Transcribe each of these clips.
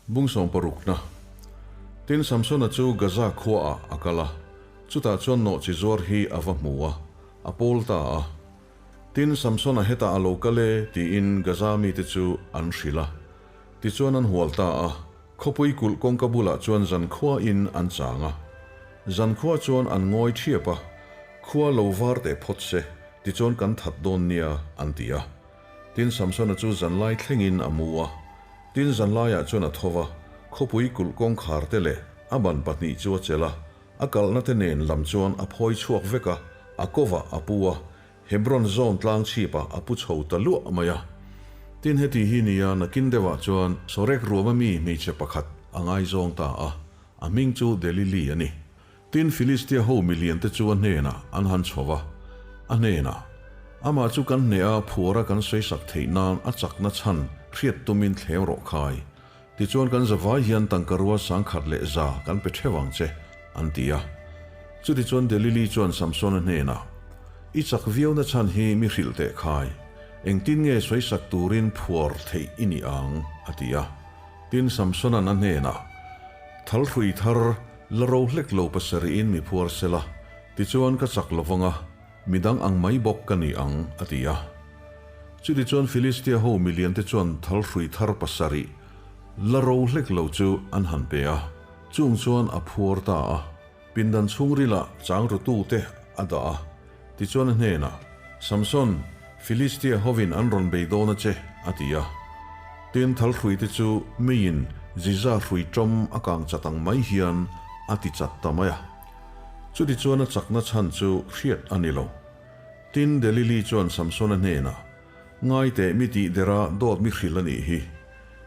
Bung sawmparukna. Tin, Samsona chu Gaza khuaah a kal a, chutah chuan nawhchi zuar hi a va hmu a, a pawl ta a. Tin, Samsona hetah a lo kal e, tiin Gaza mite chu an hrilh a. Tichuan an hual ta a, khawpui kulh kawngka bulah chuan zankhuain an chang a. Zankhua chuan an ngawi thiap a, Khua lo var teh phawt se, tichuan kan that dawn nia, an ti a. Tin, Samsona chu zanlai thlengin a mu a. Tin, zanlaiah chuan a tho va, khawpui kulh kawngkhar te leh a ban pahnih chu a chelh a, a kalhna te nen lam chuan a phawi chhuak vek a, a kovah a pu a, Hebron zawn tlang chhipah a pu chho ta luah mai a. Tin, heti hi nia nakin deuhah chuan Sorek ruama mi hmeichhe pakhat a ngaizawng ta a, a hming chu Delili a ni. Tin, Filistia ho miliante chu a hnenah an han chho va, a hnenah, Amah chu kan hneh a, phuara kan sawisak theih nan a chakna chhan hriat tumin thleng rawh khai. Tichuan kan zavai hian tangkarua sangkhat leh za kan pe theuh ang che, an ti a. Chutichuan Delili chuan Samsona hnenah, I chak viauna chhan hi mi hrilh teh khai, engtin nge sawisak turin phuar theih i ni ang? a ti a. Tin, Samsona'n a hnenah, Thal hrui thar la ro hlek lo pasarih in mi phuar sela, tichuan ka chak lo vang a, midang ang mai bawk ka ni ang, a ti a. Chutichuan Filistia ho milian te chuan thal hrui thar pasarih la ro hlek lo chu an han pe a, chung chuan a phuar ta a. Pindan chhungrilah chang rutute a dah a, tichuan a hnenah, Samson, Filistia hovin an rawn bei dawn a che, a ti a. Tin, thal hruite chu meiin ziza hrui tawm a kang chat ang mai hian a ti chat ta mai a. Chutichuan a chakna chhan chu hriat a ni lo. Tin, Delili chuan Samsona hnenah, Ngai teh mi tih dera dawt mi hrilh a nih hi.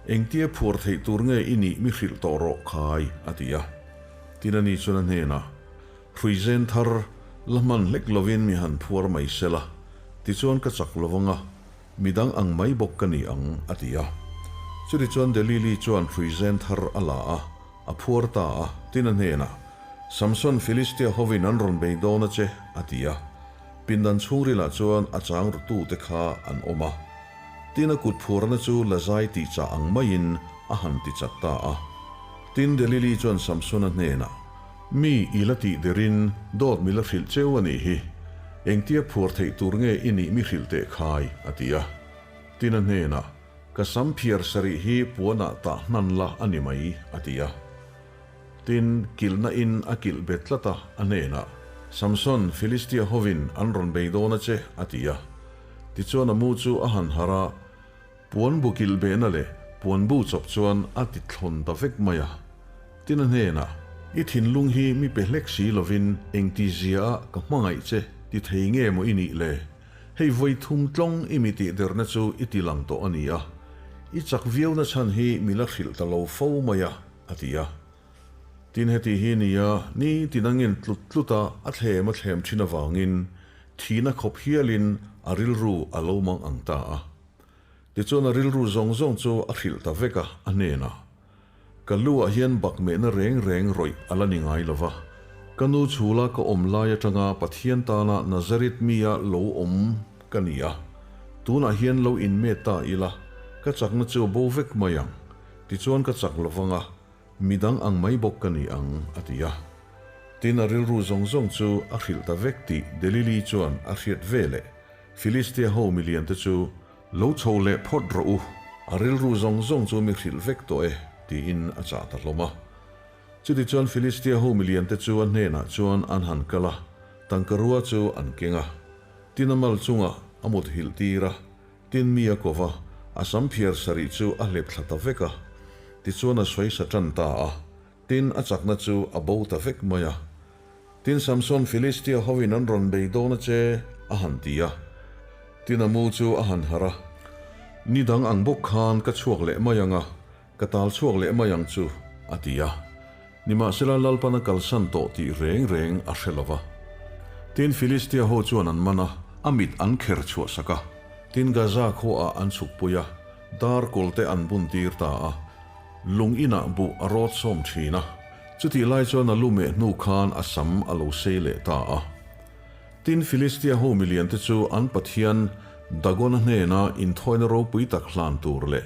Engtia phuar theih tur nge i nih mi hrilh tawh rawh khai, a ti a. Tin a ni chuan a hnenah, Hrui zen thar la hman hlek lovin mi han phuar mai se la, tichuan ka chak lo vang a, midang ang mai bawk ka ni ang, a ti a. Chutichuan Delili chuan hrui zen thar a la a, a phuar ta a, tin a hnenah, Samson, Filistia hovin an rawn bei dawn a che, a ti a. Pindan chhungrilah chuan a chang rutute kha an awm a. Tin a kut phuarna chu lazai tih chah ang maiin a han ti chat ta a. Tin Delili chuan Samsona hnenah, Mi i la tih derin dawt mi la hrilh cheu a nih hi. Engtia phuar theih tur nge i nih mi hrilh teh khai? a ti a. Tin a hnenah, Ka sam phiar sarih hi puanah tah hnan la a ni mai, a ti a. Tin, kilhna in a kilh bet tlat a, a hnenah, Samson, Filistia hovin an rawn bei dawn a che, a ti a. Tichuan a mu chu a han harh a, puan bu kilh behna leh puan bu chawp chuan a ti thlawn ta vek mai a. Tin a hnenah, I thinlung hi mi pe hlek si lovin engti zia a ka hmangaih che ti thei nge maw i nih le? Hei vawi thum tlawng i mi tihderna chu i ti lang tawh a ni a, i chak viauna chhan hi mi la hrilh ta lo fo mai a. A ti a. Tin heti hi nia, ni tin angin tlut tlut a a thlem a thlem thin avangin thihna khawp hialin a rilru a lo mang ang ta a. Tichuan a rilru zawng zawng chu a hrilh ta vek a, a hnenah, Ka lu ah hian bakmehna reng reng rawih a la ni ngai lo va, ka nu chhula ka awm lai atanga Pathian tana Nazareth mia lo awm ka ni a, tunah hian lo inmet ta ila, ka chakna chu a bo vek mai ang. Tichuan ka chak lo vang a, midang ang mai bawk ka ni ang, a ti a. Tin, a rilru zawng zawng chu a hrilh ta vek tih Delili chuan a hriat ve leh Filistia ho miliante chu lo chho leh phawt rawh u, a rilru zawng zawng chu mi hrilh vek tawh e, tiin a chah ta hlawm a. Chutichuan Filistia ho miliante chu a hnenah chuan an han kal a, tangkarua chu an keng a. Tin, a mal chungah a mut hilh tir a. Tin mi a ko va, a sam phiar sarih chu a hlep thla ta vek a. Tichuan a sawi sa tan ta a, tin a chakna chu a bo ta vek mai a. Tin Samson Filistia hovin an rawn bei dawn a che, a han ti a. Tin a mu chu a han harh a, Ni dang ang bawk khan ka chhuak leh mai ang a, ka tal chhuak leh mai ang chu, a ti a. Nimahsela Lalpan a kalsan tawh tih reng reng a hre lo va. Tin, Filistia ho chuan an man a, a mit an kher chhuah sak a. Tin, Gaza khuaah an chhukpui a, dar kawlte an bun tir ta a. Lung inah buh a rawt sawm thin a. Chutih lai chuan a lu meh hnu khan a sam a lo sei leh ta a. Tin, Filistia ho miliante chu an pathian Dagona hnena inthawina ropui tak hlan tur leh.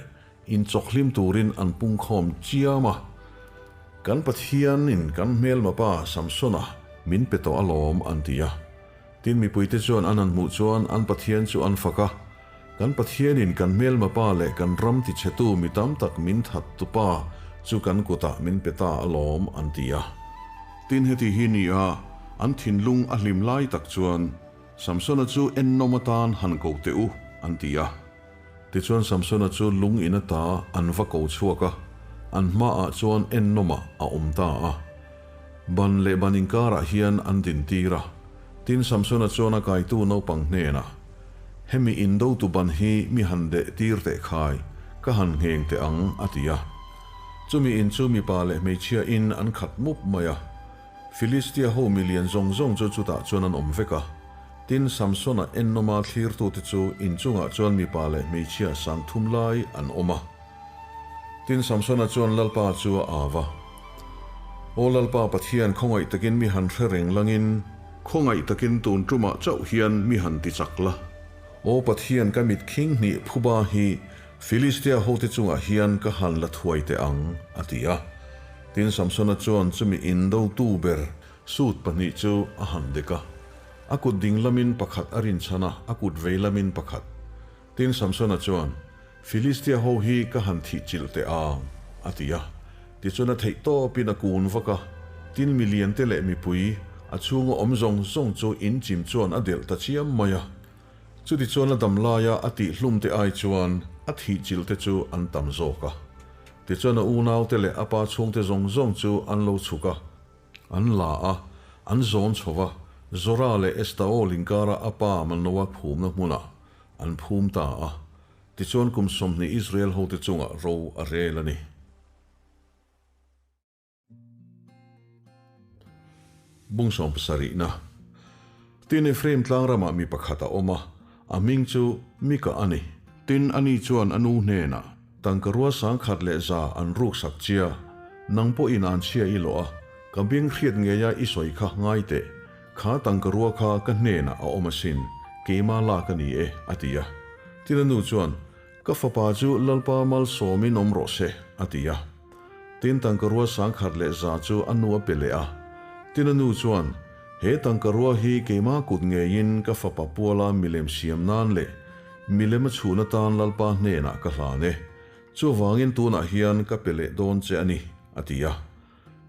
Inchawkhlim turin an pungkhawm chiam a. Kan Pathianin kan hmelma pa Samsona min pe tawh alawm an ti a. Tin mipuite chuan an han hmuh chuan an Pathian chu an fak a. Kan Pathianin kan hmelma pa leh kan ram tichhetu mi tam tak min thattu pa chu kan kutah min pe ta alawm an ti a. Tin heti hi ni a, an thinlung a hlim lai tak chuan Samsona chu ennawm atan han ko teh u an ti a. Tichuan Samsona chu lung in ata an va ko chhuak a, an hmaah chuan ennawmah a awm ta a. Ban leh ban inkarah hian an dintir a. Tin Samsona chuan a kaitu naupang hnenah, Hemi indotu ban hi mi han deh tir teh khai, ka han ngheng teh ang, a ti a. Chumi in chu mipa leh hmeichhia in an khat mup mai a. Filistia ho milian zawng zawng chu chutah chuan an awm vek a. Tin, Samsona ennawma thlirtute chu inchungah chuan mipa leh hmeichhia sang thum lai an awm a. Tin, Samsona chuan Lalpa chu a au a, Aw Lalpa Pathian, khawngaih takin mi han hre reng langin, khawngaih takin tun tumah chauh hian mi han ti chak la. Aw Pathian, ka mit khing hnih phuba hi Filistia hote chungah hian ka han la thuai teh ang, a ti a. Tin, Samsona chuan chumi indotu ber sut pahnih chu a han dek a. A kut ding lamin pakhat a rinchhan a, a kut vei lamin pakhat. Tin, Samsona chuan, Filistia ho hi ka han thih chilh teh ang, a ti a. Tichuan a theih tawpin a kun vak a. Tin, miliante leh mipui, a chhunga awm zawng zawng chu inchim chuan a delh ta chiam mai a. Chutichuan a dam laia a tihhlum te ai chuan a thihchilh te chu an tam zawk a. Tichuan a unaute leh a pa chhungte zawng zawng chu an lo chhuk a, an la a, an zawn chho va, Zora leh Estaol inkara a pa Manoa phumna hmunah an phum ta a. Tichuan kum 20 Israel hote chungah ro a rel a ni. Bung 70na. Tin, Ephraim tlang ramah mi pakhat a awm a, a hming chu Mika a ni. Tin, ani chuan a nu hnenah, Tangka rua sangkhat leh za an ruksak chia, nang pawhin an chhia i lawh a, ka beng hriat ngeia i sawi kha ngai teh, kha tangka rua kha ka hnenah a awm asin, keimah lak a ni e, a ti a. Tin, a nu chuan, Ka fapa chu Lalpa malsawmin awm rawh se, a ti a. Tin tangka rua sangkhat leh za chu a nu a pe leh a. Tin a nu chuan, He tangka rua hi keimah kut ngeiin ka fapa puala milem siam nan leh milem a chhun atan Lalpa hnenah ka hlan e. Chuvangin tunah hian ka pe leh dawn che a ni, a ti a.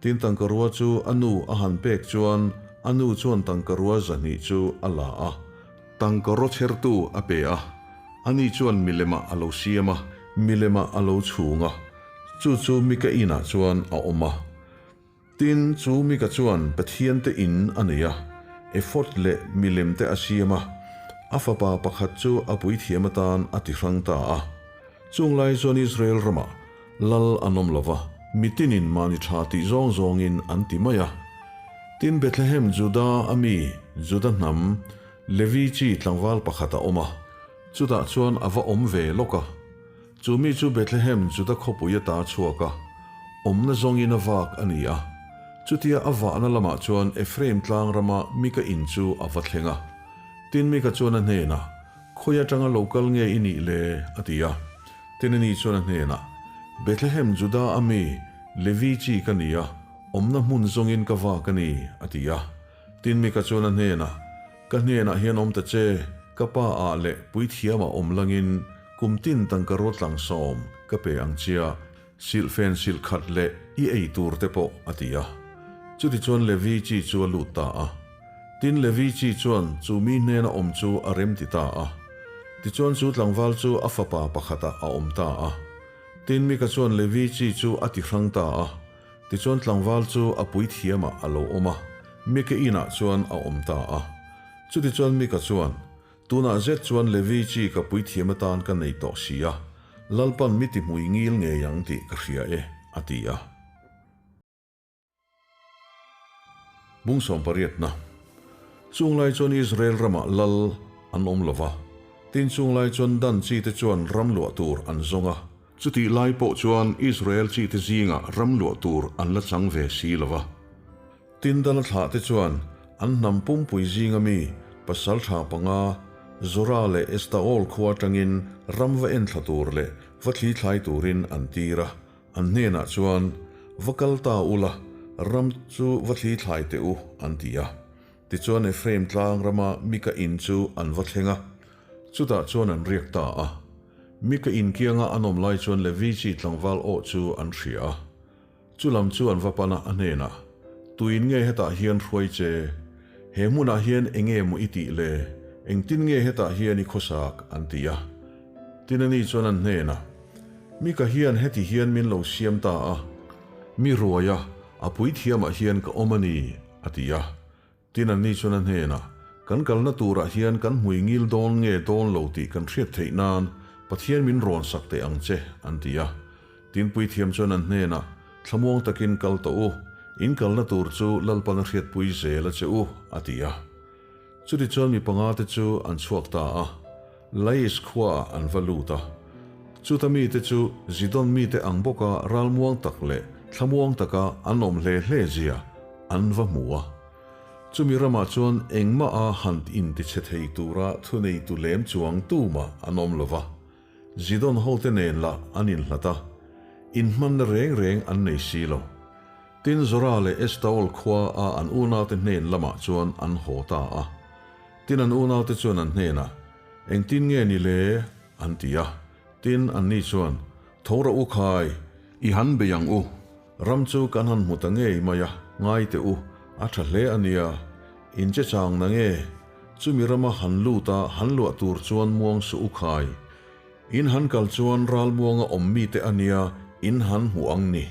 Tin tangka rua chu a nu a han pek chuan a nu chuan tangka rua zahnih chu a la a, tangka raw chhertu a pe a, ani chuan milemah a lo siam a, milemah a lo chhung a, chu chu Mika inah chuan a awm a. Tin, chu Mika chuan Pathiante in a nei a, ephod leh milem te a siam a, a fapa pakhat chu a puithiam atan a ti hrang ta a. Chung lai chuan Israel ramah Lal an awm lo va, mitinin mahni tha tih zawng zawngin an ti mai a. Tin, Bethlehem Juda a mi, Juda hnam, Levi chi tlangval pakhat a awm a, chutah chuan a va awm ve lawk a. Chu mi chu Bethlehem Juda khawpui ata chhuak a, awmna zawngin a vak a ni a. Chutia a vahna lamah chuan Ephraim tlang rama Mika in chu a va thleng a. Tin, Mika chuan a hnenah, Khawi atanga lo kal nge i nih le? a ti a. Tin ani chuan a hnenah, Bethlehem Juda a mi, Levi chi ka ni a, awmna hmun zawngin ka vak a ni, a ti a. Tin Mika chuan a hnenah, Ka hnenah hian awm ta che, ka pa ah leh puithiamah awm langin kum tin tangka ruat tlang sawm ka pe ang chia, silhfen silh khat leh i ei tur te pawh, a ti a. Chutichuan Levi chi chu a lut ta a. Tin Levi chi chuan chu mi hnena awm chu a rem ti ta a. Tichuan chu tlangval chu a fapa pakhatah a awm ta a. Tin Mika chuan Levi chi chu a ti hrang ta a. Tichuan tlangval chu a puithiamah a lo awm a, Mika inah chuan a awm ta a. Chutichuan Mika chuan, Tunah zet chuan Levi chi ka puithiam atan ka nei tawh si a, Lalpan mi tihmui ngil ngei ang tih ka hria e, a ti a. Bung sawmpariatna. Chung lai chuan Israel ramah lal an awm lo va, tin chung lai chuan Dan chite chuan ram luah tur an zawng a. Chutih lai pawh chuan Israel chite zingah ram luah tur an la chang ve si lo va. Tin Dan a thlahte chuan an hnam pumpui zinga mi pasal tha panga, Zora leh Estaol khua atangin ram va enthla tur leh va thli thlai turin an tir a, an hnenah chuan, Va kal ta ula, ram chu va thli thlai teh u, an ti a. Tichuan Ephraim tlang rama Mika in chu an va thleng a, chutah chuan an riak ta a. Mika in kianga an awm lai chuan Levi chi tlangval aw chu an hria a. Chu lam chu an va pan a, a hnenah, Tuin nge hetah hian hruai che? He hmunah hian eng nge maw i tih le? Engtin nge hetah hian i khawsak? an ti a. Tin ani chuan an hnenah, Mika hian heti hian min lo siam ta a, mi ruai a, a puithiamah hian ka awm a ni, a ti a. Tin anni chuan a hnenah, Kan kalna turah hian kan hmui ngil dawn nge dawn lo tih kan hriat theih nan Pathian min rawn sak teh ang che, an ti a. Tin puithiam chuan an hnenah, Thlamuang takin kal tawh u, in kalna tur chu Lalpan a hriatpui zel a che u, a ti a. Chutichuan mi panga te chu an chhuak ta a, Lais khuaah an va lut a. Chuta mite chu Zidon mite ang bawka ralmuang tak leh thlamuang taka an awm hle hle zia an va hmu a. Chumi ramah chuan engmah a han intichhe thei tura thuneitu lem chuang tumah an awm lo va. Zidon hote nen lah an inhlat a, inhmanna reng reng an nei si lo. Tin Zora leh Estaol khua a an unaute hnen lamah chuan an haw ta a. Tin an unaute chuan an hnenah, Engtin nge ni le? an ti a. Tin anni chuan, Tho rawh u khai, i han bei ang u. Ram chu kan han hmu ta ngei mai a, ngai teh u, a tha hle a nia. In che chang na nge? Chumi rama han lut a han luah tur chuan muang suh u khai. In han kal chuan ral muanga awm mite a nia in han hmu ang ni.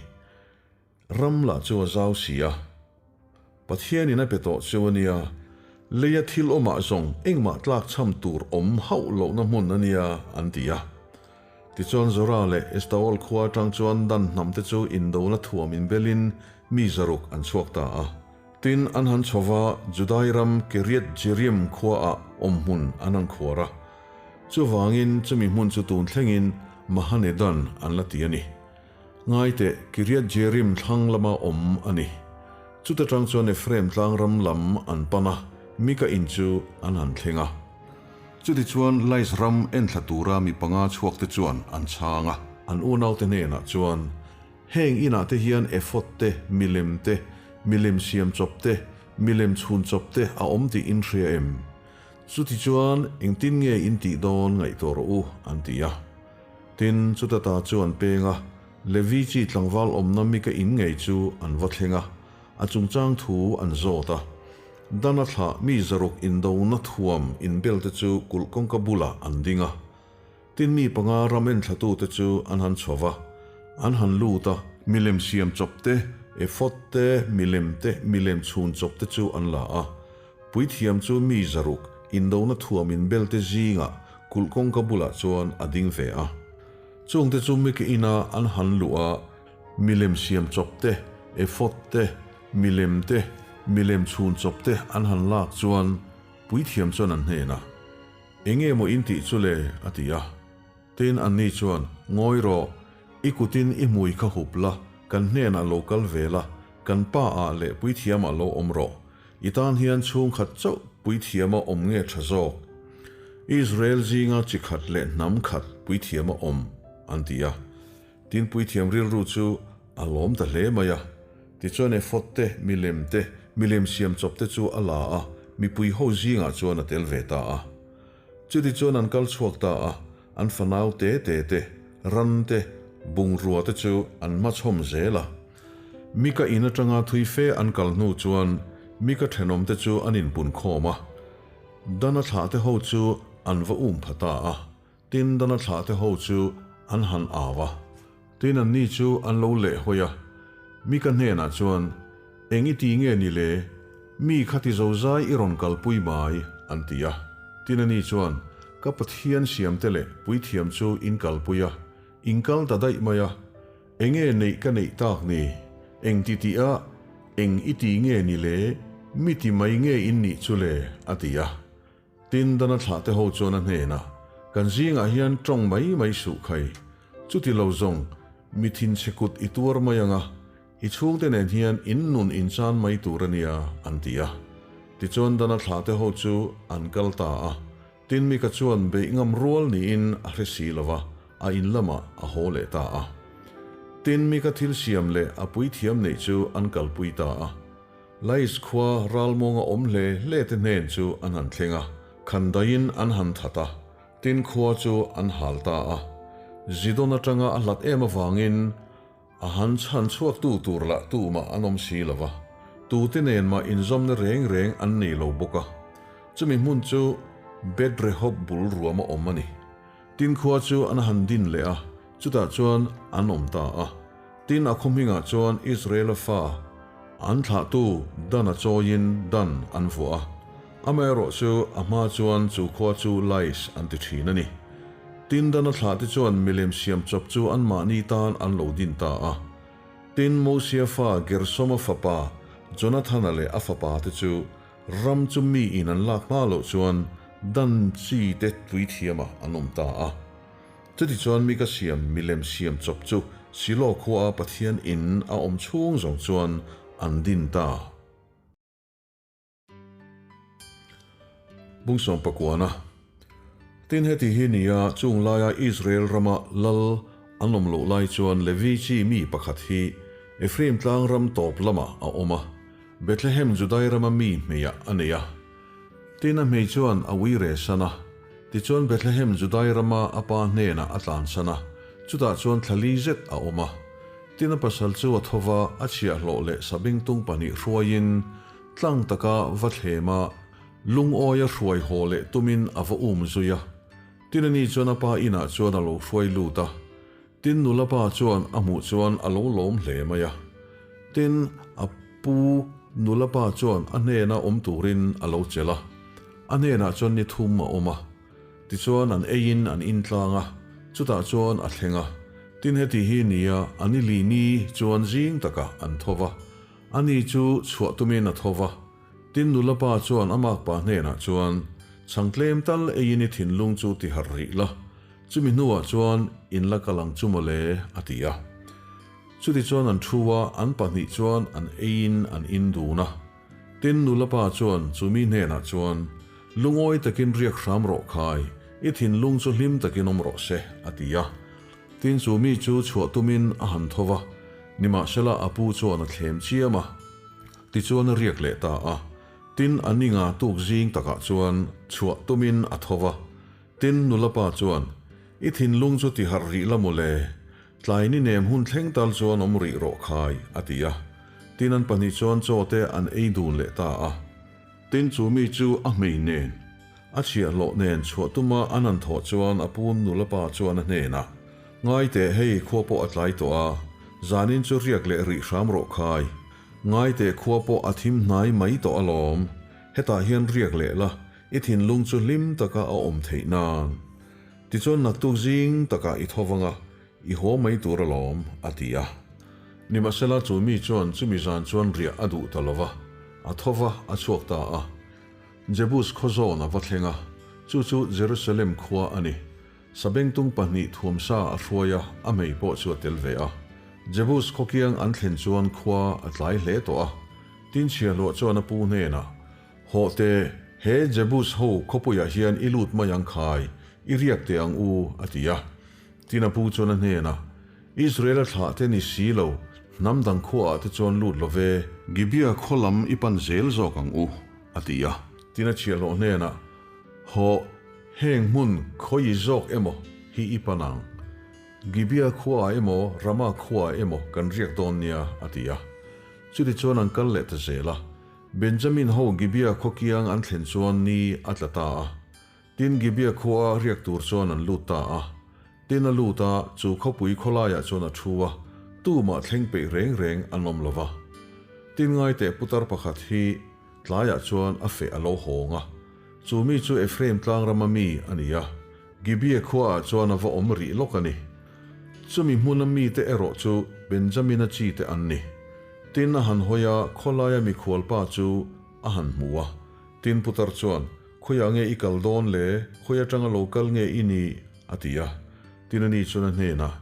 Ram lah chu a zau si a. Pathianin a pe tawh chu a nia, leia thil awmah zawng engmah tlak chham tur awm hauh lohna hmun a nia, an ti a. Tichuan Zora leh Estaol khua atang chuan Dan hnamte chu indona thuam inbelin mi zaruk an chhuak ta a. Tin, an han chho va, Judai ram Kiriath Jearim khuaah awmhmun an han khuar a. Chuvangin chumi hmun chu tun thlengin Mahanedan an la ti a ni. Ngaite, Kiriath Jearim thlang lama awm a ni. Chuta tang chuan Ephraim tlang ram lam an pan a, Mika in chu an han thleng a. Chutichuan Lais ram enthla tura mi panga chhuakte chuan an chhang a. An unaute hnenah chuan, Heng inah te hian ephod te, milem te, milem siam chawp te, milem chhun chawp te a awm tih in hria em? Chutichuan engtin nge in tih dawn ngaihtuah rawh u, an ti a. Tin, chuta ta chu an peng a, Levi chi tlangval awmna Mika in ngei chu an va thleng a, a chungchang thu an zawt a. Dana thlah mi zaruk indona thuam inbelte chu kulh kawngka bulah an ding a. Tin, mi panga ram enthlatute chu an han chho va, an han lut a. Milem siam chawp te, ephod te, milem te, milem chhun chawp te chu an la a. Puithiam chu mi zaruk indona thuam inbelte zingah kulh kawngka bulah chuan a ding ve a. Chungte chu Mika ina an han luh a, milem siam chawp te, ephod te, milem te, milem chhun chawp te an han lak chuan puithiam chuan an hnenah, Enge maw in tih chu le? a ti a. Tin, anni chuan, Ngawi rawh, i kutin i hmui kha hup la, kan hnenah lo kal ve la, kan pa ah leh puithiamah lo awm rawh. I tan hian chhungkhat chauh puithiama awm nge tha zawk? Israel zinga chi khat leh hnam khat puithiama awm, an ti a. Tin puithiam rilru chu a lawm ta hle mai a. Tichuan ephod te, milem te, milem siam chawp te chu a la a, mipui ho zingah chuan a tel ve ta a. Chutichuan an kal chhuak ta a, an fanau te te te, ran te, bungrua te chu an hmachhawm zel a. Mika in atanga thui fe an kal hnu chuan Mika thenawmte chu an inpun khawm a. Dana thlahte ho chu an va um pha ta a, tin Dana thlahte ho chu an han au a. Tin anni chu an lo leh hawi a. Mika hnenah chuan, Eng i ti nge ni le? Mi kha ti zozai i rawn kalpui mai, an ti a. Tin ani chuan, Ka Pathian siamte leh puithiam chu in kalpui a, in kal ta daih mai a. Enge neih ka neih tak ni? Eng ti tih a, eng i ti nge ni le? Mi ti mai nge in nih chu le? a ti a. Tin, Dana thlahte ho chuan a hnenah, Kan zingah hian tawng mai mai suh khai. Chuti lo zawng, mi thinchhe kut i tuar mai ang a, i chhungte nen hian in nun in chan mai tur a nia, an ti a. Tichuan Dana thlahte ho chu an kal ta a. Tin Mika chuan beih ngam rual niin a hre si lo va, a in lamah a haw leh ta a. Tin Mika thil siam leh a puithiam neih chu an kalpui ta a. Lais khua ralmuanga awm hle hle te hnen chu an han thleng a, khandaiin an han that a, tin khua chu an hal ta a. Zidon atanga a hlat em avangin a han chhan chhuaktu tur lah tumah an awm si lo va, tute nen mah inzawmna reng reng an nei lo bawk a. Chumi hmun chu Beth-rehob bul ruam a awm a ni. Tin khua chu an han din leh a, chutah chuan an awm ta a. Tin a khaw hmingah chuan Israela fa an thlahtu Dan-a chawiin Dan an vuah a. Amaherawh chu a hma chuan chu khua chu Lais an ti thin a ni. Tin Dan-a thlahte chuan milem siam chawp chu anmahni tan an lo din ta a. Tin Mosia fa Gersoma fapa Jonathana leh a fapate chu Ram chu mi in an lak hma loh chuan dan chi te tui thiamah an awm ta a. Chutichuan mi ka siam milem siam chawp chu Silo khua Pathian in a awm chhung zawng chuan an din ta. Bungsawm pakuana. Tin heti hi nia chung laia Israel rama lal an awm loh lai chuan Levi chi mi pakhat hi Ephraim tlang ram tawp lamah a awm a, Bethlehem Judai rama mi hmeiah a nei a. Tin a hmei chuan a ui re san a, tichuan Bethlehem Judai rama a pa hnenah a tlansan a, chutah chuan thla li zet a awm a. Tin a pasal chu a tho va, a chhiahhlawh leh sabengtung pahnih hruaiin tlang taka va thlem a, lungawia hruai haw leh tumin a va um zui a. Tin ani chuan a pa inah chuan a lo hruai lut a. Tin nula pa chuan a hmuh chuan a lo lawm hle mai a. Tin a pu nula pa chuan a hnena awm turin a lo chelh a. A hnenah chuan ni thum a awm a. Tichuan an eiin an intlang a, chutah chuan a thleng a. Tin heti hi nia a ni li ni chuan zing takah an tho va. Ani chu chhuah tumin a tho va. Tin nula pa chuan a makpa hnenah chuan, Chhang tlem tal eiin i thinlung chu ti harh rih la, chumi hnuah chuan in la kal ang chu mawle, a ti a. Chutichuan an thu a, an pahnih chuan an eiin an in dun a. Tin nula pa chuan chumi hnenah chuan, Lungawi takin riak hram rawh khai, i thinlung chu hlim takin awm rawh se, a ti a. Tin chumi chu chhuah tumin a han tho va, nimahsela a pu chuan a thlem chiam a. Tichuan a riak leh ta a. Tin a ninga tuk zing takah chuan chhuah tumin a tho va. Tin nula pa chuan, I thinlung chu ti harh rih la mawle, tlai ni nem hun thleng tal chuan awm rih rawh khai, a ti a. Tin an pahnih chuan chaw te an ei dun leh ta a. Tin chu mi chu a hmei nen, a chhiahhlawh nen chhuah tuma an han thawh chuan a pu nula pa chuan a hnenah, Ngai teh hei khua pawh a tlai tawh a, zanin chu riak leh rih hram rawh khai. Ngai teh khua pawh a thim hnai mai tawh alawm. Hetah hian riak leh la, i thinlung chu hlim taka a awm theih nan. Tichuan naktuk zing takah i tho vang a, i haw mai tur alawm, a ti a. Nimahsela chu mi chuan chumi zan chuan riah a duh ta lo va, a tho va, a chhuak ta a. Jebus khaw zawn a va thleng a, chu chu Jerusalem khua a ni. Sabengtung pahnih thuamsa a hruai a, a hmei pawh chu a tel ve a. Jebus khawkiang an thlen chuan khua a tlai hle tawh a. Tin chhiahhlawh chuan a pu hnenah, Hawh teh, he Jebus ho khawpuiah hian i lut mai ang khai, i riak teh ang u, a ti a. Tin a pu chuan a hnenah, Israel-a thlah te ni si lo, hnam dang khuaah te chuan lut lo ve. Gibeah khaw lam i pan zel zawk ang u, a ti a. Tin a chhiahhlawh hnenah, Hawh, heng hmun khawi zawk emaw hi i pan ang? Gibeah khuaah emaw Ramah khuaah emaw kan riak dawn nia, a ti a. Chutichuan an kal leh ta zel a. Benjamin ho Gibeah khaw kiang an thlen chuan ni a tla ta a. Tin Gibeah khua riak tur chuan an lut ta a. Tin a lut a, chu khawpui khawlaiah chuan a thu a, tumah thleng peih reng reng an awm lo va. Tin ngaiteh putar pakhat hi tlaiah chuan a feh a lo hawng a. Chu mi chu Ephraim tlangrama mi a ni a, Gibeah khuaah chuan a va awm rih lawk a ni. Chumi hmuna mite erawh chu Benjamina chite an ni. Tin a han hawi a, khawlaia mikhualpa chu a han hmu a. Tin putar chuan, Khawiah nge i kal dawn le? Khawi atanga lo kal nge i nih? a ti a. Tin ani chuan a hnenah,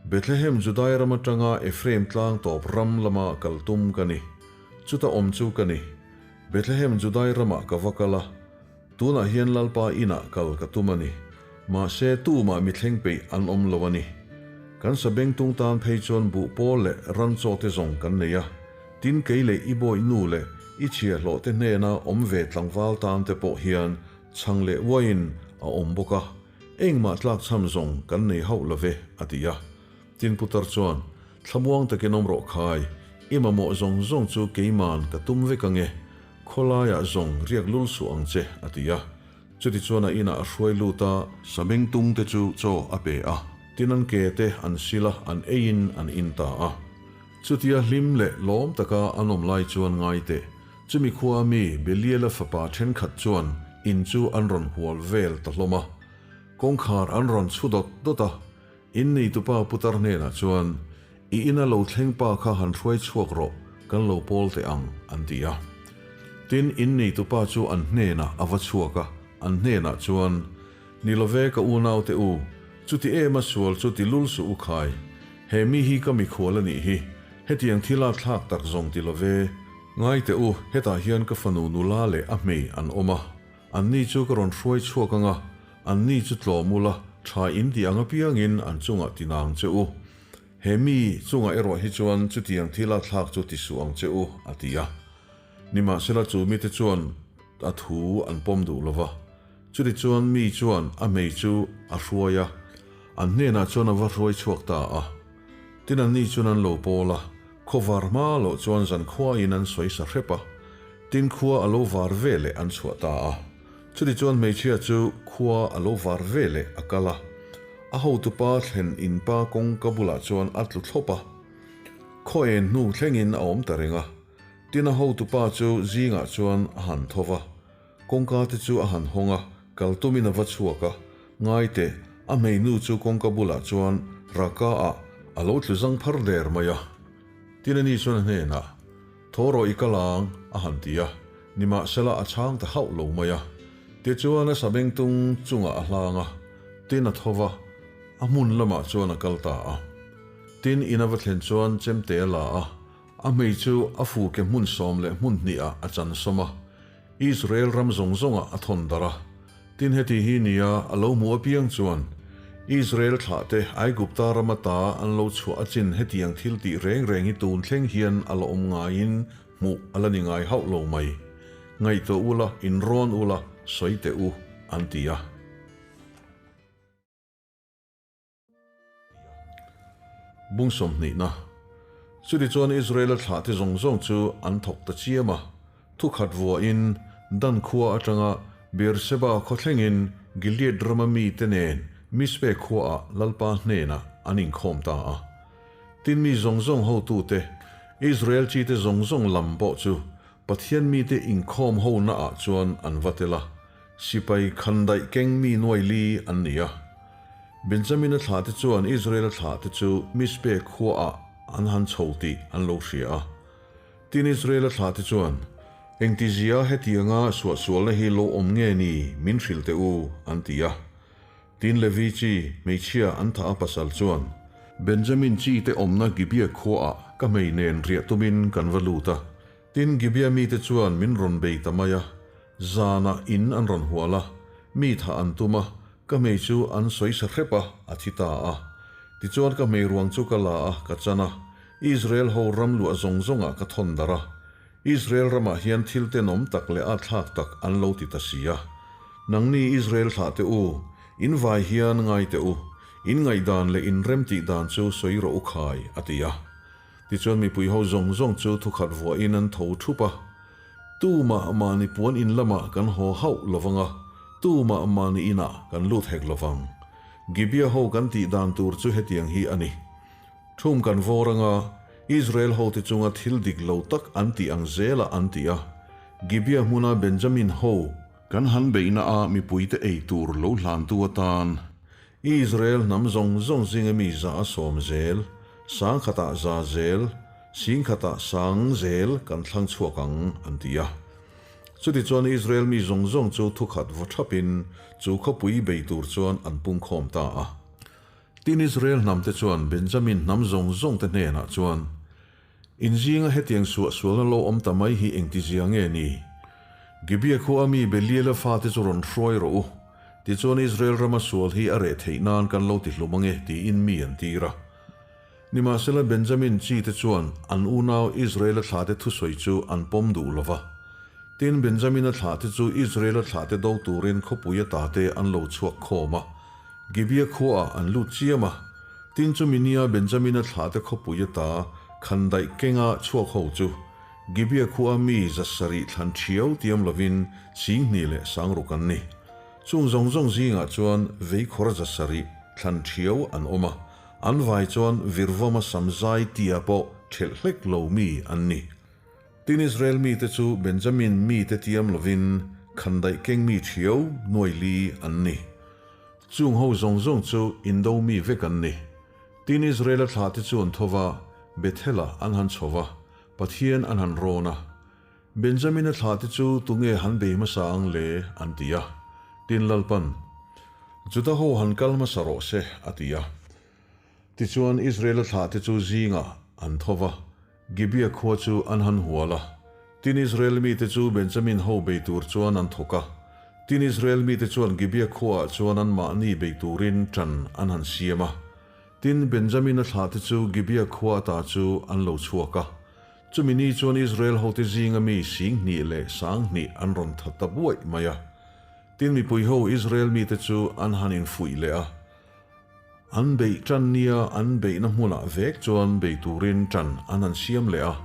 Bethlehem Judai ram atanga Ephraim tlang tawp ram lama kal tum ka ni. Chuta awm chu ka ni. Bethlehem Judai ramah ka va kal a. Tunah hian Lalpa inah kal ka tum a ni. Mahse, tumah mi thleng peih an awm lo a ni. Kan sabengtung tan phei chuan buh pawl leh ran chaw te zawng kan nei a. Tin, kei leh i bawi nu leh i chhiahhlawh te hnena awm ve tlangval tan te pawh hian chhang leh uaiin a awm bawk a, engmah tlakchham zawng kan nei hauh lo ve, a ti a. Tin, putar chuan, Thlamuang takin awm rawh khai, i mamawh zawng zawng chu keiman ka tum vek ange, khawlaiah zawng riak lul suh ang che, a ti a. Chutichuan a inah a hruai lut a. Sabengtung te chu chaw a pe a. Tin an ke te an sil a, an eiin an in ta a. Chutia hlim leh lawm taka an awm lai chuan ngai teh, chumi khua mi Beliala fapa thenkhat chuan in chu an rawn hual vel ta hlawm a. Kawngkhar an rawn chhu dawt dawt a, in neitupa putar hnenah chuan, I ina lo thleng pa kha han hruai chhuak rawh, kan lo pawl teh ang, an ti a. Tin, in neitupa chu an hnenah a va chhuak a, an hnenah chuan, Ni love ka unaute u, chuti em a sual chu ti lul suh u khai. He mi hi ka mikhual a nih hi, hetiang thil a thlak tak zawng ti love. Ngai teh u, hetah hian ka fanu nula leh a hmei an awm a, anni chu ka rawn hruai chhuak ang a, anni chu tlawm ula, tha in tih ang apiangin an chungah ti nang che u. He mi chungah erawh hi chuan chutiang thil a thlak chu ti suh ang che u, a ti a. Nimahsela chu mite chuan a thu an pawm duh lova. Chutichuan mi chuan a hmei chu a hruai a, an hnenah chuan a va hruai chhuak ta a. Tin anni chuan an lo pawl a, khawvar hma loh chuan zankhuain an sawi sa hrep a. Tin khua a lo var ve leh an chhuah ta a. Chutichuan hmeichhia chu khua a lo var ve leh a kal a. A hotupa thlen in pa kawngka bulah chuan a tlu thlawp a. Khaw en hnu thlengin a awm ta reng a. Tin a hotupa chu zingah chuan a han tho va. Kawngka te chu a han hawng a, kal tumin a va chhuak a, ngai teh, a hmeinu chu kawngka bulah chuan Raka ah a lo tlu zang phar der mai a. Tin ani chuan a hnenah, Tho rawh i kal ang, a han ti a, nimahsela a chhang ta hauh lo mai a. Tichuan a sabengtung chungah a hlang a, tin a tho va, a hmun lamah chuan a kal ta a. Tin in a va thlen chuan chemte a la a, A hmei chu a fu ke hmun sawm leh hmun hnihah a chan sawm a, Israel ram zawng zawngah a thawn darh a. Tin heti hi nia a lo hmuh apiang chuan, Israel thlahte Aigupta ram ata an lo chhuah achin hetiang thil tih reng reng hi tun thleng hian a la awm ngaiin hmuh a la ni ngai hauh lo mai. Ngaihtuah ula, inrawn ula, sawi teh u, an ti a. Bung sawmhnihna. Chutichuan Israela thlahte zawng zawng chu an thawk ta chiam a, thukhat vuahin Dan khua atanga Beerseba khaw thlengin Gilead rama mite nen Mizpe khuaah Lalpa hnenah an inkhawm ta a. Tin mi zawng zawng hotute, Israel chite zawng zawng lam pawh chu Pathian mite inkhawm honaah chuan an va tel a, sipai khandaih keng mi nuai li an ni a. Benjamina thlahte chuan Israela thlahte chu Mizpe khuaah an han chho tih an lo hria a. Tin Israela thlahte chuan, Engtizia hetianga suahsualna hi lo awm nge ni min hrilh teh u, an ti a. Tin Levi chi hmeichhia an thah a pasal chuan, Benjamin chi te awmna Gibeah khuaah ka hmei nen riah tumin kan va lut a. Tin Gibeah mite chuan min rawn bei ta mai a, zanah in an rawn hual a, mi thah an tum a, ka hmei chu an sawi sa hrep a, a thi ta a. Tichuan ka hmei ruang chu ka la a, ka chan a, Israel ho ram luah zawng zawngah ka thawn darh a. Israel ramah hian thil tenawm tak leh atthlak tak an lo ti ta si a. Nangni Israel thlah teh u, in vai hian ngai teh u, in ngaihdan leh in remtih dan chu sawi rawh u khai, a ti a. Tichuan mipui ho zawng zawng chu thukhat vuahin an tho thup a. Tumah mahni puan in lamah kan haw hauh lo vang a, tumah mahni inah kan lut hek lo vang. Gibeah ho kan tih dan tur chu hetiang hi a ni. Thum kan vawr anga Israel hote chunga thil dik lo tak an tih ang zelah an ti a, Gibeah hmuna Benjamin ho kan han beihna a mipuite ei tur lo hlantu atan Israel hnam zawng zawng zinga mi za a sawm zel, sang khatah za zel, sing khatah sang zel kan thlang chhuak ang, an ti a. Chutichuan Israel mi zawng zawng chu thukhat vaw thapin chu khawpui bei tur chuan an pungkhawm ta a. Tin Israel hnamte chuan Benjamin hnam zawng zawngte hnenah chuan, In zinga hetiang suahsualna lo awm ta mai hi engtizia nge ni? Gibea khua mi Beliala fate chu rawn hruai rawh u, tichuan Israel rama sual hi a reh theih nan kan lo ti hlum ange, tiin mi an tir a. Nimahsela Benjamin chi te chuan an unau Israela thlahte thusawi chu an pawm duh lo va. Tin, Benjamina thlahte chu Israela thlahte do turin khawpui atate an lo chhuak khawm a, Gibea khuaah an lut chiam a. Tin, chumi nia Benjamina thlahte khawpui ata khandaih kenga chhuak ho chu Gibea khua mi 700 thlan thiau tiam lovin 20,000 leh 6,000 an ni. Chung zawng zawng zingah chuan veikhawr 700 thlan thiau an awm a. An vai chuan virvawma samzai tia pawh thelh hlek lo mi an ni. Tin Israel mite chu Benjamin mite tiam lovin khandaih keng mi thiau nuai li an ni. Chung ho zawng zawng chu indo mi vek an ni. Tin Israela thlahte chu an tho va, Bethel-ah an han chho va, Pathian an han rawn a. Benjamina thlahte chu tunge han bei hmasa ang le? an ti a. Tin Lalpan, Juda ho han kal hmasa rawh se, a ti a. Tichuan Israela thlahte chu zingah an tho va, Gibea khua chu an han hual a. Tin Israel mite chu Benjamin ho bei tur chuan an thawk a. Tin Israel mite chuan Gibea khuaah chuan anmahni bei turin ṭan an han siam a. Tin Benjamina thlahte chu Gibea khua ata chu an lo chhuak a. Chumi ni chuan Israel hote zinga mi 20,000 leh 2000 an rawn tha ta buaih mai a. Tin mipui ho Israel mite chu an han infuih leh a. An beih tan nia an beihna hmunah vek chuan bei turin tan an han siam leh a.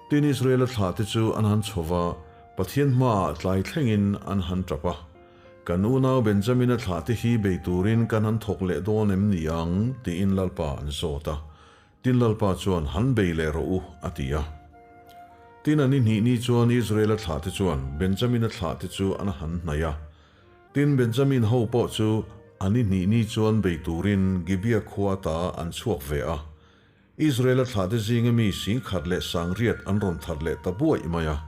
Tin Israela thlahte chu an han chho va, Pathian hmaah tlai thlengin an han tap a. Kan unau Benjamina thlahte hi bei turin kan han thawk leh dawn em ni ang? tiin Lalpa an zawt a. Tin Lalpa chuan, Han bei leh rawh u, a ti a. Tin an i hnih ni chuan Israela thlahte chuan Benjamina thlahte chu an han hnaih a. Tin Benjamin ho pawh chu an i hnih ni chuan bei turin Gibea khua ta an chhuak ve a. Israela thlahte zinga mi 10,000 leh 800 an rawn that leh ta buaih mai a.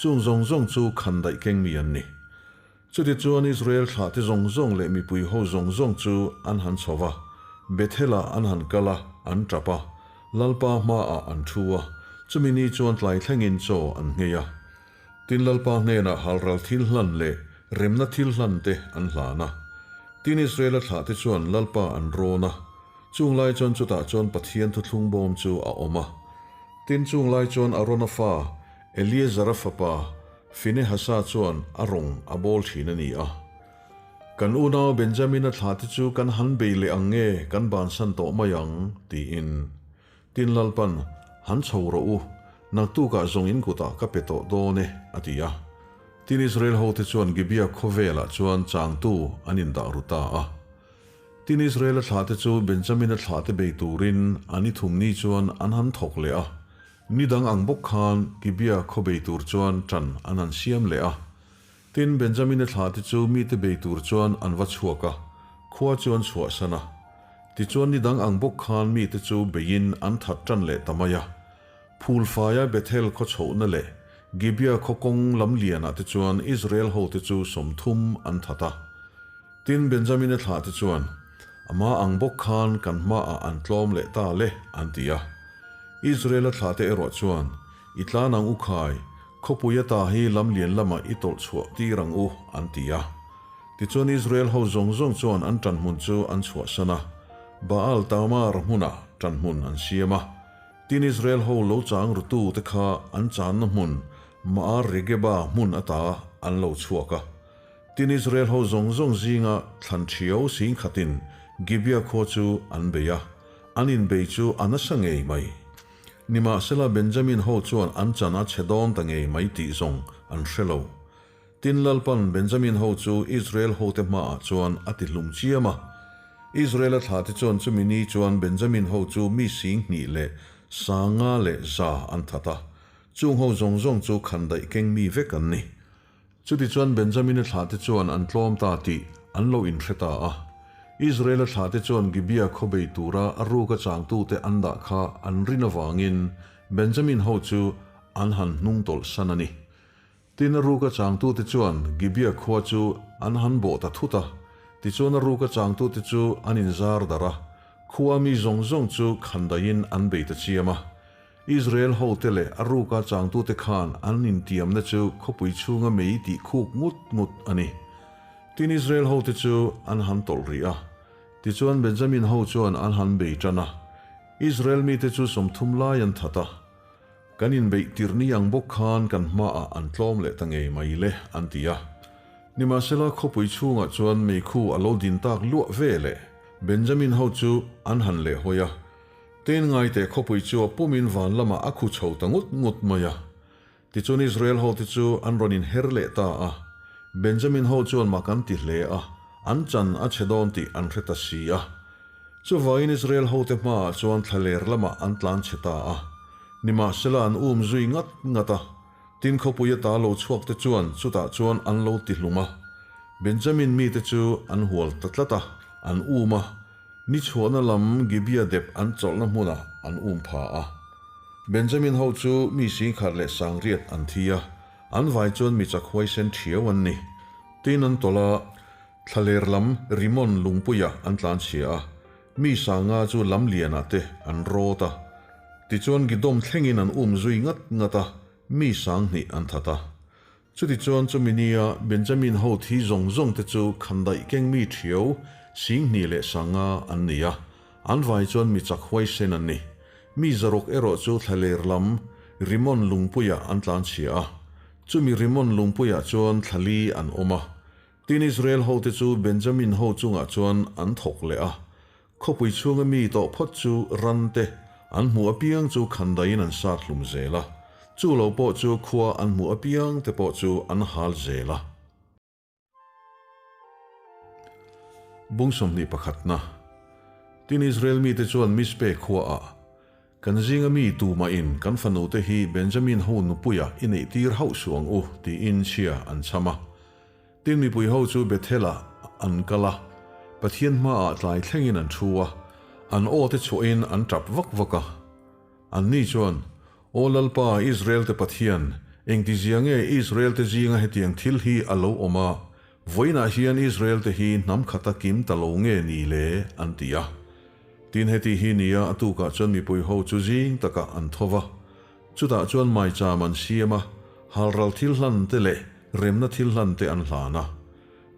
Chung zawng zawng chu khandaih keng mi an ni. Chutichuan Israel thlahte zawng zawng leh mipui ho zawng zawng chu an han chho va, Bethel-ah an han kal a, an tap a, Lalpa hmaah an thu a, chumi ni chuan tlai thlengin chaw an nghei a. Tin Lalpa hnenah halral thil hlan leh remna thil hlan te an hlan a. Tin Israela thlahte chuan Lalpa an rawn a, chung lai chuan chutah chuan Pathian thuthlung bawm chu a awm a. Tin chung lai chuan Arona fa Eleazara fapa Finehasa chuan a rawng a bawl thin a ni a. Kan unau Benjamina thlahte chu kan han bei leh ang nge kan bansan tawh mai ang? tiin Tin Lalpan, Han chho rawh u, naktukah zawng in kutah ka pe tawh dawn e, a ti a. Tin Israel hote chuan Gibea khawvelah chuan changtu an indah ru ta a. Tin Israela thlahte chu Benjamina thlahte bei turin an i thum ni chuan an han thawk leh a. Ni dang ang bawk khan Gibea khaw bei tur chuan ṭan an han siam leh a. Tin, Benjamina thlahte chu mite bei tur chuan an va chhuak a, khua chu an chhuahsan a. Tichuan ni dang ang bawk khan mite chu beiin an that ṭan leh ta mai a. Phulfaia Bethel khaw chhohna leh Gibea khaw kawng lam lianah te chuan Israel hote chu 30 an that a. Tin, Benjamina thlahte chuan, Amah ang bawk khan kan hmaah an tlawm leh ta le, an ti a. Israela thlahte erawh chuan, I tlan ang u khai, khawpui ata hi lam lian lamah i tawlh chhuah tir ang u, an ti a. Tichuan Israel ho zawng zawng chuan an ṭanhmun chu an chhuahsan a, Baal Tamar hmunah ṭanhmun an siam a. Tin Israel ho lo chang rutu te kha an channa hmun Ma'ar Regeba hmun ata an lo chhuak a. Tin Israel ho zawng zawng zinga thlan thiau 10,000in Gibea khua chu an bei a, an inbei chu a nasa ngei mai. Nimahsela Benjamin ho chuan an chan a chhe dawn ta ngei mai tih zawng an hre lo. Tin Lalpan Benjamin ho chu Israel hote hmaah chuan a ti hlum chiam a. Israela thlahte chuan chumi ni chuan Benjamin ho chu mi 20,000 leh 500 leh 100 an that a, chung ho zawng zawng chu khandaih keng mi vek an ni. Chutichuan Benjamina thlahte chuan an tlawm ta tih an lo inhre ta a. Israela thlahte chuan Gibea khaw bei tura a ruka changtute an dah kha an rin avangin Benjamin ho chu an han hnung tawlh san a ni. Tin a ruka changtute chuan Gibea khua chu an han bawh ta thut a, tichuan a ruka changtute chu an inzar darh a, khua mi zawng zawng chu khandaiin an bei ta chiam a. Israel hote leh a ruka changtute khan an intiamna chu khawpui chhunga mei tih khuk ngut ngut a ni. Tin, Israel hote chu an han tawlh rih a. Tichuan Benjamin ho chuan an han bei tan a. Israel mite chu 30 lai an that a. Kan inbeih tirh ni ang bawk khan kan hmaah an tlawm leh ta ngei mai le, an ti a. Nimahsela khawpui chhungah chuan meikhu a lo din tak luah ve le. Benjamin ho chu an han lehhawi a. Tin ngaite khawpui chu a pumin van lamah a khu chho ta ngut ngut mai a. Tichuan Israel hote chu an rawn inher leh ta a. Benjamin ho chuan mak an ti hle a, an chan a chhe dawn tih an hre ta si a. Chuvangin Israel hote hmaah chuan thlaler lamah an tlan chhe ta a. Nimahsela an um zui ngat ngat a. Tin khawpui ata lo chhuak te chuan chutah chuan an lo ti hlum a. Benjamin mite chu an hual ta tlat a, an um a. Ni chhuahna lam Gibeah dep an chawlhna hmunah an um pha a. Benjamin ho chu mi singkhat leh sangriat an thi a, an vai chuan mi chak huaisen thiau an ni. Tin an tawlh a, thlaler lam Rimon lungpuiah an tlanchhia a, mi sanga chu lam lianah te an rawt a. Tichuan Gidom thlengin an um zui ngat ngat a, mi sanghnih an that a. Chutichuan chumi nia Benjamin ho thi zawng zawng te chu khandaih keng mi thiau singhnih leh sanga an ni a, an vai chuan mi chak huaisen an ni. Mi zaruk erawh chu thlaler lam Rimon lungpuiah an tlanchhia a, chumi Rimon lungpuiah chuan thlali an awm a. Tin Israel hote chu Benjamin ho chungah chuan an thawk leh a, Khawpui chhunga mi tawh phawt chu ran te an hmuh apiang chu khandaiin an sat hlum zel a, chu lo pawh chu khua an hmuh apiang te pawh chu an hal zel a. Bung 21na Tin Israel mite chuan Mizpe khuaah, Kan zinga mi tumahin kan fanute hi Benjamin ho nupuia i neihtir hauh suh ang u, tiin chhia an chham a. Tin mipui ho chu Bethel-ah an kal a, Pathian hmaah tlai thlengin an thu a, an aw te chhuahin an tap vak vak a. Anni chuan, Aw Lalpa, Israel-te Pathian, engtizia nge Israel-te zinga hetiang thil hi a lo awm a, vawiinah hian Israel-te hi hnam khata kim ta lo nge ni le? an ti a. Tin heti hi nia a tukah chuan mipui ho chu zing takah an tho va, Chutah chuan maicham an siam a, halral thil hlan te leh remna thil hlan te an hlan a.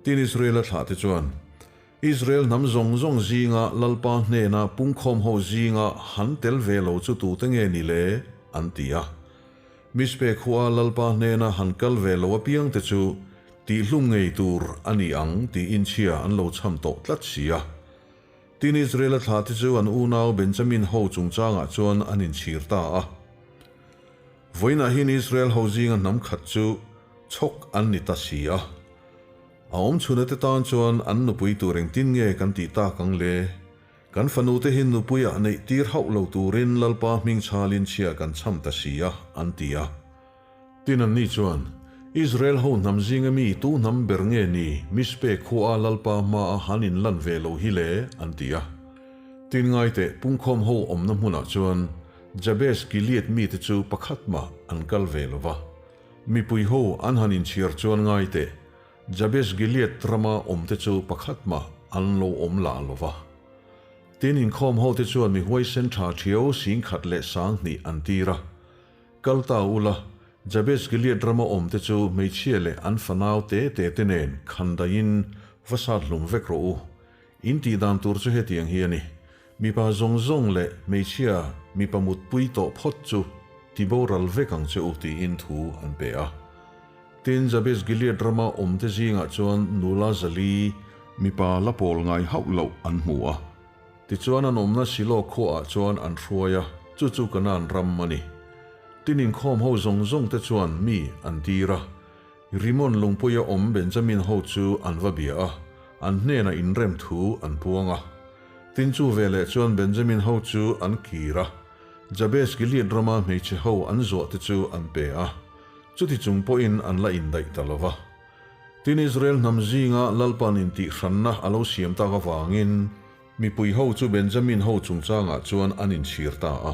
Tin Israela thlah te chuan, Israel hnam zawng zawng zinga Lalpa hnena pungkhawm ho zinga han tel ve lo chu tute nge ni le? an ti a. Mizpe khua Lalpa hnena han kal ve lo apiang te chu tihhlum ngei tur a ni ang tiin chhia an lo chham tawh tlat si a. Tin Israela thlah te chu an unau Benjamin ho chungchangah chuan an inchhir ta a. Vawiinah hian Israel ho zinga hnam khat chu chhawk an ni ta si a. A awm chhuna te tan chuan an nupui tur engtin nge kan tih tak ang le? Kan fanu te hi nupuiah neih tir hauh lo turin Lalpa hming chhalin chhia kan chham ta si a, an ti a. Tin anni chuan, Israel ho hnam zinga mi tu hnam ber nge ni Mizpe khua Lalpa hmaa han inlan ve lo hi le? an ti a. Tin ngaiteh pungkhawm ho awmna hmunah chuan Jabes Gilead mite chu pakhat mah an kal ve lo va. Mipui ho an han inchhiar chuan ngaiteh Jabes Gilead rama awmte chu pakhat mah an lo awm lah lo va. Tin inkhawm hote chuan mi huaisen tha thiau singkhat leh 2000 an tir a. Kal ta ula, Jabes Gilead rama awmte chu hmeichhia leh an fanau te te te nen khandaiin va sat hlum vek rawh u. In tih dan tur chu hetiang hi a ni, mipa zawng zawng leh hmeichhia mipa mutpui tawh phawt chu ti boral vek ang che u tiin thu an pe a. Tin, Jabes Gilead rama awmte zingah chuan nula zali mipa la pawl ngai hauh loh an hmu a. Tichuan an awmna Silo khuaah chuan an hruai a, chu chu Kanaan ram a ni. Tin inkhawm ho zawng zawng te chuan mi an tir a, Rimon lungpuia awm Benjamin ho chu an va bia a, an hnenah inrem thu an puang a. Tin chu veleh chuan Benjamin ho chu an kir a, Jabes Gilead rama hmeichhe ho an zuah te chu an pe a, chuti chung pawhin an la indaih ta lo va. Tin Israel hnam zinga Lalpan intihhranna a lo siam tak avangin mipui ho chu Benjamin ho chungchangah chuan an inchhir ta a.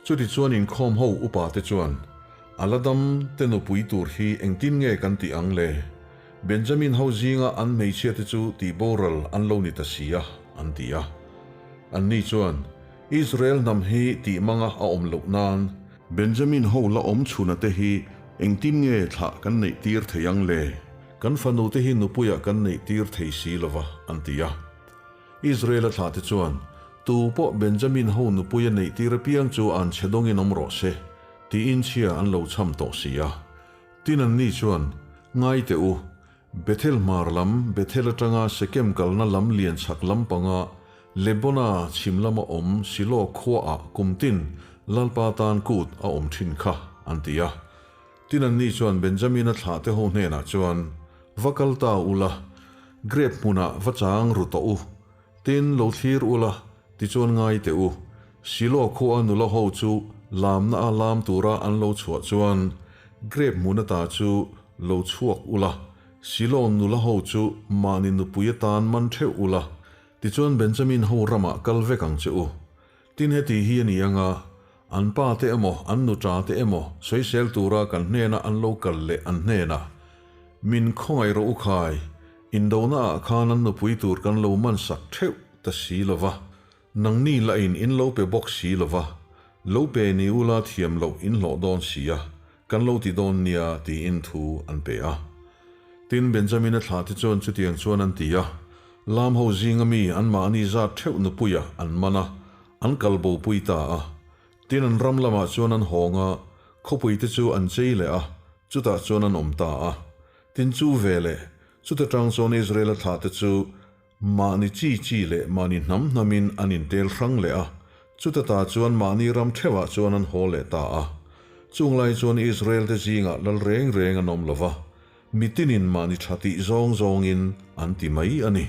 Chutichuan inkhawm ho upa te chuan, A la dam te nupui tur hi engtin nge kan tih ang le? Benjamin ho zinga an hmeichhia te chu tih boral an lo ni ta si a, an ti a. Anni chuan, Israel hnam hi tih manga a awm loh nan, Benjamin ho la awm chhuna te hi engtin nge thlah kan neih tir thei ang le? Kan fanu te hi nupuiah kan neih tir thei si lova, an ti a. Israel-a thlah te chuan, Tu pawh Benjamin ho nupuia neih tir apiang chu an chhe dawngin awm rawh se, tiin chhia an lo chham tawh si a. Tin anni chuan, Ngai teh u, Bethel hmar lam, Bethel atanga Sekem kalna lam lian chhak lampanga Lebona chhim lama awm Silo khuaah kum tin Lalpa tan kut a awm thin kha, an ti a. Tin anni chuan Benjamina thlahte ho hnenah chuan, Va kal ta ula, grep hmunah va chang ru tawh u. Tin, lo thlir ula, tichuan ngai teh u. Silo khua nula ho chu lamna a lam tura an lo chhuah chuan grep hmun ata chu lo chhuak ula, Silo nula ho chu mahni nupui atan man theuh ula, tichuan Benjamin ho ramah kal vek ang che u. Tin heti hi a ni anga, an pa te emaw an nuṭa te emaw sawisel tura kan hnena an lo kal leh an hnenah, Min khawngaih rawh u khai, indona ah khan an nupui tur kan lo man sak theuh ta si lo va, nangni lahin in lo pe bawk si lo va, lo pe ni ula thiam loh in hlawh dawn si a, kan lo ti dawn nia tiin thu an pe a. Tin, Benjamina thlah te chuan chutiang chuan an ti a, Lam ho zinga mi anmahni zat theuh nupuia an man a, an kal bopui ta a. Tin an ram lamah chuan an hawng a, khawpui te chu an chei leh a, chutah chuan an awm ta a. Tin chu ve leh, chuta tang chuan Israela thlah te chu mahni chi chi leh mahni hnam hnamin an intel hrang leh a, chuta ta chuan mahni ram theuhah chuan an haw leh ta a. Chung lai chuan Israel te zingah lal reng reng an awm lo va, mitinin mahni tha tih zawng zawngin an ti mai a ni.